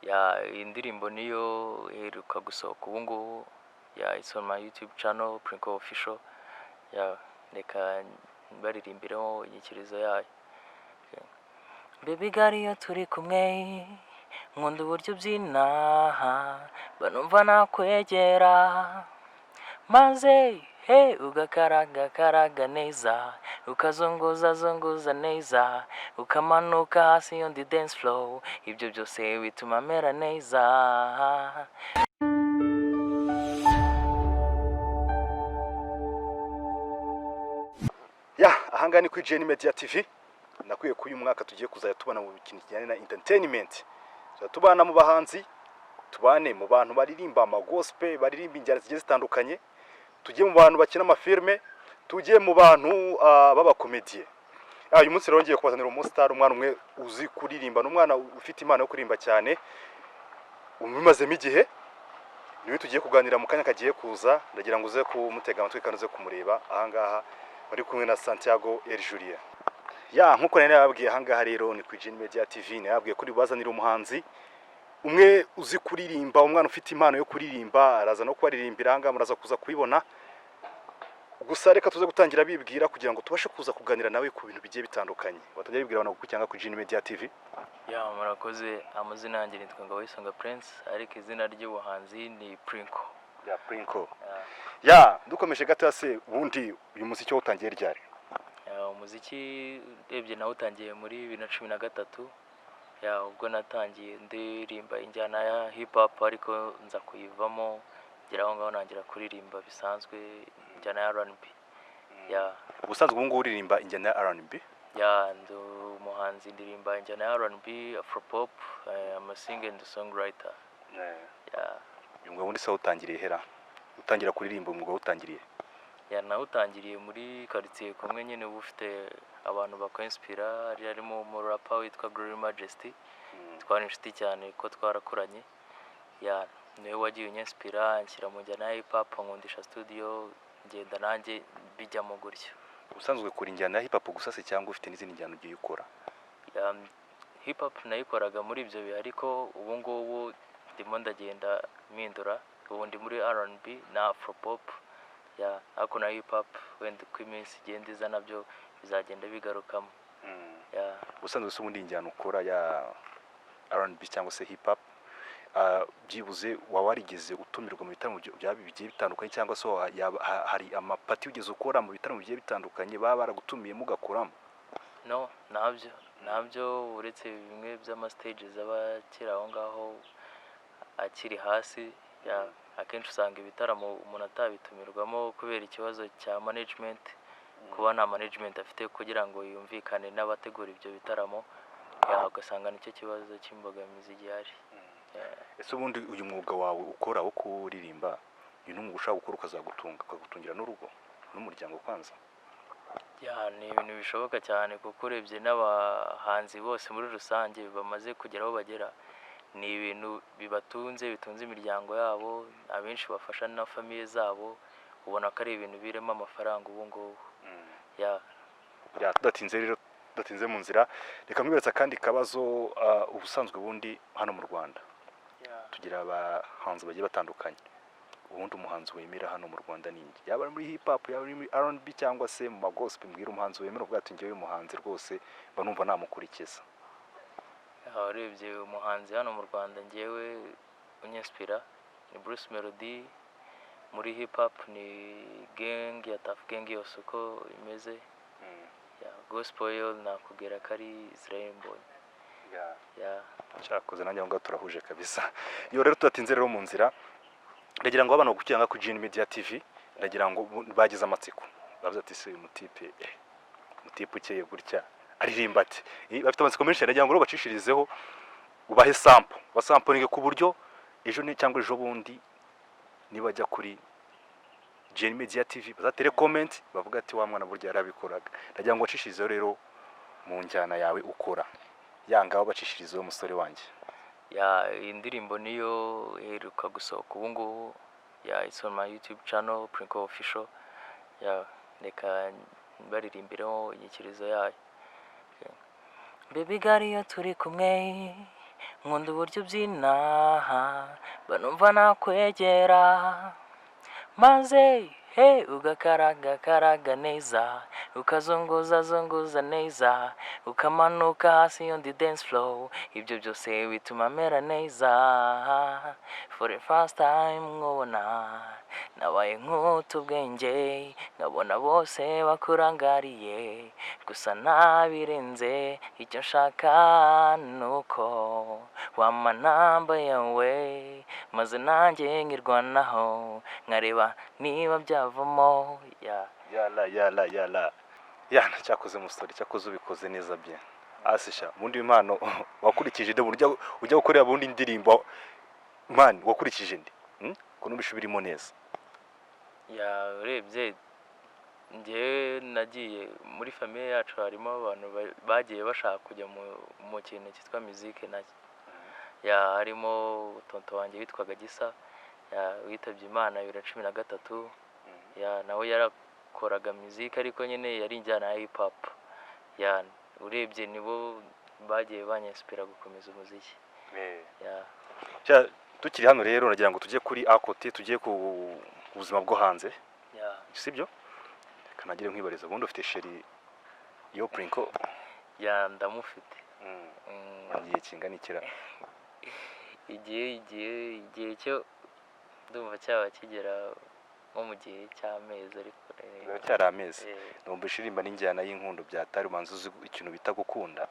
Yeah, iyi ndirimbo niyo iheruka gusohoka ubu ngubu. Yeah, it's on my YouTube channel, Princo Official. Yeah, reka baririmbireho inyikirizo yayo. Baby girl, iyo turi kumwe nkunda uburyo ubyina, banumva nakwegera maze he ugakaraga karaga neza, ukazunguza zunguza neza, ukamanuka hasi on the dance floor. Ibyo byose bituma mera neza. Ya, ahangaha ni kuri Gen Media TV. Nakwiye ko uyu mwaka tugiye kuzajya tubana mu kintu kijyanye na entertainment, tuzajya tubana mu bahanzi, tubane mu bantu baririmba amagospel, baririmba injyana zigiye zitandukanye, tujye mu bantu bakina amafilme, tujye mu bantu b'abakomediye. Uyu munsi rero ngiye kubazanira umustar, umwana umwe uzi kuririmba, ni umwana ufite impano yo kuririmba cyane, ubimazemo igihe. Niwe tugiye kuganira mu kanya kagiye kuza. Ndagira ngo uze kumutega amatwi kandi uze kumureba. Ahangaha bari kumwe na Santiago El Julien. Ya, nkuko nari nababwiye, ahangaha rero ni kuri Gen Media TV. Nababwiye ko bazanira umuhanzi umwe uzi kuririmba, umwana ufite impano yo kuririmba, araza no kubaririmbira ahangaha, muraza kuza kubibona. Gusa reka tuze gutangira bibwira kugira ngo tubashe kuza kuganira nawe ku bintu bigiye bitandukanye. Batangira bibwira abantu cyangwa kuri Gen Media TV. Yeah, murakoze. Amazina yanjye nitwa Ngaboyisonga Prince, ariko izina ry'ubuhanzi ni Princo. Ya, Princo. Yeah. Ya, dukomeje gato se, ubundi uyu muziki utangiye ryari? Yeah, umuziki urebye nawe utangiye muri 2013. Yeah, ubwo natangiye ndirimba injyana ya hip hop, ariko nza kuyivamo, ngera aho ngaho ntangira kuririmba bisanzwe injyana ya R&B. Yeah. Ubusanzwe ubu ngubu uririmba injyana ya R&B? Yeah, ndi umuhanzi, ndirimba injyana ya R&B, afropop, I'm a singer and songwriter. Yeah. Uyu mwuga ubundi se wawutangiriye hera? Utangira kuririmba, umwuga wawutangiriye? Yeah, nawutangiriye muri quartier kumwe nyine uba ufite abantu bakwinspira. Hari harimo umurapa witwa Glory Majesty, twari inshuti cyane ko twarakuranye. Yeah, niwe wagiye unyinspira, anshyira mu njyana ya hip hop, ankundisha studio, ngenda nanjye bijyamo gutyo. Ubusanzwe ukora injyana ya hip hop gusa se, cyangwa ufite n'izindi njyana ugiye ukora? Yeah, hip hop nayikoraga muri ibyo bihe, ariko ubu ngubu ndimo ndagenda mpindura. Ubu ndi muri R&B na afropop. Yeah, ariko na hip hop wenda uko iminsi igenda iza nabyo bizagenda bigarukamo. Yeah. Ubusanzwe se ubundi injyana ukora ya R&B cyangwa se hip hop, byibuze waba warigeze utumirwa mu bitaramo bigiye bitandukanye, cyangwa se hari amaparty wigeze ukora mu bitaramo bigiye bitandukanye, baba baragutumiye mugakoramo? No, ntabyo, uretse bimwe by'ama stages aba akiri aho ngaho, akiri hasi. Yeah, akenshi usanga ibitaramo umuntu atabitumirwamo kubera ikibazo cya management, kuba nta management afite kugira ngo yumvikane n'abategura ibyo bitaramo. Yeah, ugasanga nicyo kibazo cy'imbogamizi gihari. Yeah. Ese ubundi uyu mwuga wawe ukora wo kuririmba, uyu ni umwuga ushobora gukora ukazagutunga, ukagutungira n'urugo n'umuryango kwanza? Yeah, ni ibintu bishoboka cyane, kuko urebye n'abahanzi bose muri rusange bamaze kugera aho bagera, ni ibintu bibatunze, bitunze imiryango yabo, abenshi bafasha na famille zabo. Ubona ko ari ibintu birimo amafaranga ubu ngubu. Yeah. Ya, tudatinze rero, tudatinze mu nzira, reka nkwibaza akandi kabazo. Ubusanzwe ubundi hano mu Rwanda tugira abahanzi bagiye batandukanye. Ubundi umuhanzi wemera hano mu Rwanda ni nde? Yaba ari muri hip hop, yaba ari muri R&B, cyangwa se mu magospel. Mbwira umuhanzi wemera, uvuga ati: "Njyewe uyu muhanzi rwose mba numva namukurikiza." Yeah, urebye umuhanzi hano mu Rwanda ngewe unyinspira ni Bruce Melody. Muri hip hop ni gang ya Tuff Gang yose uko imeze. Yeah, gospel yo nakubwira ko ari Israel Mbonyi. Yeah. Cyakoze nanjye aho ngaho turahuje kabisa. Iyo rero tudatinze rero mu nzira, ndagira ngo abantu bagukurikirana kuri Gen Media TV, ndagira ngo bagize amatsiko, bavuze ati: "Se uyu mutipe, mutipe ukeye gutya aririmba ati?" Bafite amatsiko menshi. Ndagira ngo rero bacishirizeho, ubahe sample, basamplinge ku buryo ejo ni cyangwa ejo bundi nibajya kuri Gen Media TV bazatere comment, bavuga ati: "Wa mwana burya yarabikoraga." Ndagira ngo bacishirizeho rero mu njyana yawe ukora. Yangaho bacishirizeho, umusore wanjye. Yeah, iyi ndirimbo niyo iheruka gusohoka ubu ngubu. Yeah, it's on my YouTube channel, Princo Official. Yeah, reka baririmbireho inyikirizo yayo. Baby girl, iyo turi kumwe Nkunda uburyo ubyina, mba numva nakwegera, maze he ugakaraga karaga neza, ukazunguza zunguza neza, ukamanuka hasi on the dance floor. Ibyo byose bituma mera neza. For the first time nkubona, nabaye nk'uta ubwenge, nkabona bose bakurangariye. Gusa nabirenze, icyo nshaka ni uko wampa namba yawe, maze nanjye nkirwanaho, nkareba niba byavamo ya. Yala yala yala yana, cyakoze musore, cyakoze ubikoze neza bien. Asisha ubundi impano wakurikije nde? Ujya gukorera bundi indirimbo, man, wakurikije nde? Ko numvishe birimo neza. Ya, urebye njyewe nagiye muri famille yacu, harimo abantu bagiye bashaka kujya mu kintu cyitwa muzike nacyo. Ya, harimo tonto wanjye witwaga Gisa, ya, witabye Imana 2013. Ya, nawe yarakoraga muzike, ariko nyine yari injyana ya hip hop. Ya, urebye nibo bagiye banyinspira gukomeza umuziki, ya. Tukiri hano rero, nagira ngo tujye kuri akote, tujye ku buzima bwo hanze. Ya. Sibyo? Reka nagire nkwibariza, ubundi ufite chérie yo, Prinko? Ya, ndamufite. Igihe kingana ikira? Igihe cyo ndumva cyaba kigera nko mu gihe cy'amezi, ariko Biracyari amezi? Eh. Numva uririmba n'injyana y'inkundo byatari, ubanza uzi ikintu bita gukunda.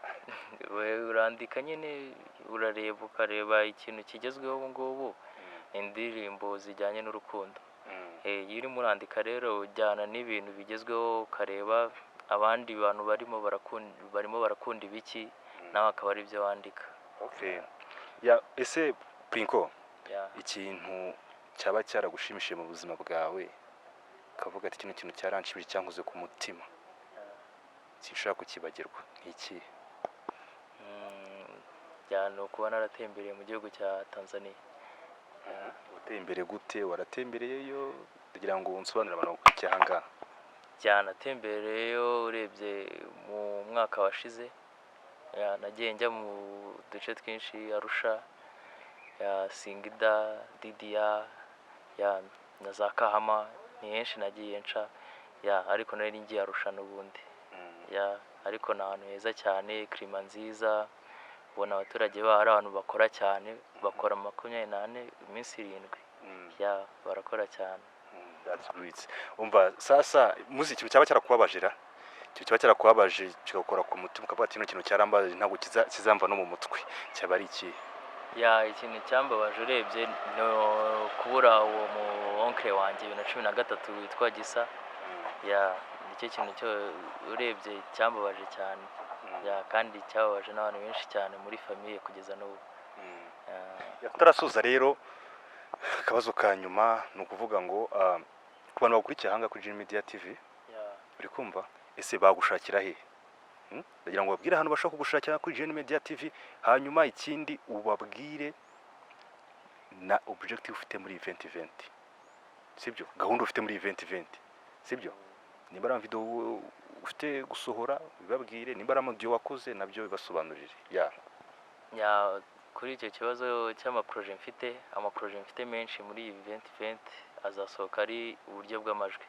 We urandika nyine, urareba, ukareba ikintu kigezweho ubu ngubu, indirimbo zijyanye n'urukundo. Iyo urimo urandika rero, ujyana n'ibintu bigezweho, ukareba abandi bantu barimo barakunda ibiki, nawe akaba ari byo wandika. Okay. Ya, ese Prinko, Ya. ikintu cyaba cyaragushimishije mu buzima bwawe, ukavuga ati: "Kino kintu cyaranshimishije, cyankoze ku mutima, sinshobora kukibagirwa," ni ikihe? Ya, ni ukuba naratembereye mu gihugu cya Tanzania. Ya. Uteye imbere gute? Waratembereyeyo? Kugira ngo unsobanurire abantu bakurikiye aha ngaha. Byanatembereyeyo, urebye mu mwaka washize, ya, nagiye njya mu duce twinshi: Arusha, ya, Singida, Didia, ya, na za Kahama. Ni henshi nagiye nca, ya, ariko nari ngiye Arusha n'ubundi. Ya, ariko ni ahantu heza cyane, climat nziza, ubona abaturage baho ari abantu bakora cyane, bakora 24, iminsi 7. Ya, barakora cyane. That's great. Umva sasa, muzi ikintu cyaba cyarakubabajira, ikintu cyaba cyarakubabaje kigakora ku mutima, ukavuga ati: "Kino kintu cyarambabaje, ntabwo kizamva no mu mutwe," cyaba ari ikihe? Ya, ikintu cyambabaje urebye ni kubura uwo mu oncle wanjye 2013 witwa Gisa. Ya, nicyo kintu cyo urebye cyambabaje cyane, ya, kandi cyababaje n'abantu benshi cyane muri famille kugeza n'ubu. Ya. Tutarasoza rero, akabazo ka nyuma ni ukuvuga ngo ku bantu bakurikiye ahanga kuri G Media TV, Ya. uri kumva, ese bagushakira he? Ndagira ngo babwire ahantu bashobora kugushakira kuri G Media TV, hanyuma ikindi ubabwire na objective ufite muri event, sibyo? Gahunda ufite muri event, sibyo? Nimba ari video ufite gusohora, ubibabwire, nimba ari audio wakoze, nabyo bibasobanurire, ya. Ya, kuri icyo kibazo cy'amaprojet mfite, amaprojet mfite menshi muri iyi event azasohoka ari uburyo bw'amajwi,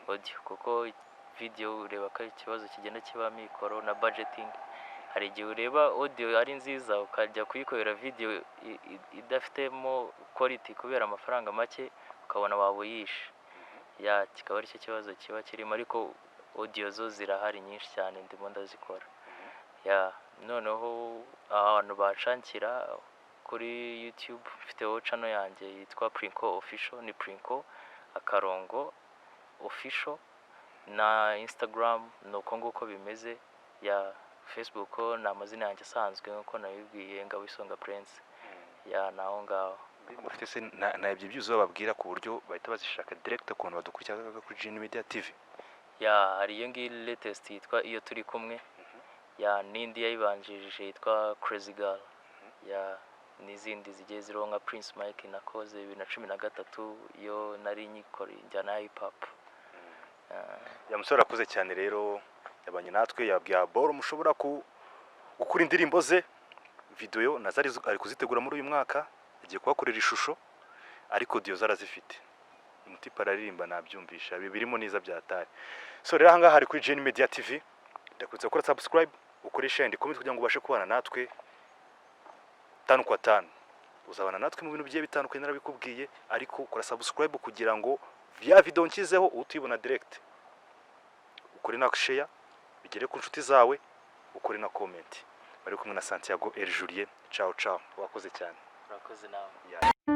audio, kuko video ureba ko ari ikibazo kigenda kiba mikoro na budgeting. Hari igihe ureba audio ari nziza, ukajya kuyikorera video idafitemo quality kubera amafaranga make, ukabona waba uyishe. Ya, kikaba aricyo kibazo kiba kirimo, ariko audio zo zirahari nyinshi cyane, ndimo ndazikora. Ya, noneho ahantu bacankira kuri YouTube, mfiteho channel yanjye yitwa Prinko Official, ni Prinko akarongo Official, na Instagram ni uko nguko bimeze. Ya, Facebook ni amazina yanjye asanzwe nk'uko nabibwiye, Ngabo Isonga Prince. Ya, ni aho ngaho. Mufite se na ibyo byuzuye bababwira ku buryo bahita bazishaka direct ku bantu badukurikira kuri G Media TV? Ya, hari iyo ngiyo latest yitwa "Iyo Turi Kumwe", ya, n'indi yayibanjirije yitwa "Crazy Girl", ya, n'izindi zigiye ziriho nka "Prince Mike" nakoze 2013, iyo nari nyikora injyana ya hip hop. Ya, musore arakuze cyane rero, yabanye natwe, yabwiye boro mushobora gukura indirimbo ze. Video nazo ari kuzitegura muri uyu mwaka, agiye kuhakorera ishusho, ariko audio zarazifite. Umutipe araririmba, nabyumvisha, ibi birimo neza byatari. So rero ahangaha hari kuri Gen Media TV. Ndakwibutsa gukora subscribe, ukore share and comment kugira ngo ubashe kubana natwe tanu kwa tanu. Uzabana natwe mu bintu bigiye bitandukanye, narabikubwiye, ariko ukora subscribe kugira ngo vya video nshyizeho utuyibona direct. Ukore na share bigere ku nshuti zawe, ukore na comment. Bari kumwe na Santiago El Julien. Ciao ciao, wakoze cyane. Urakoze nawe. Yeah.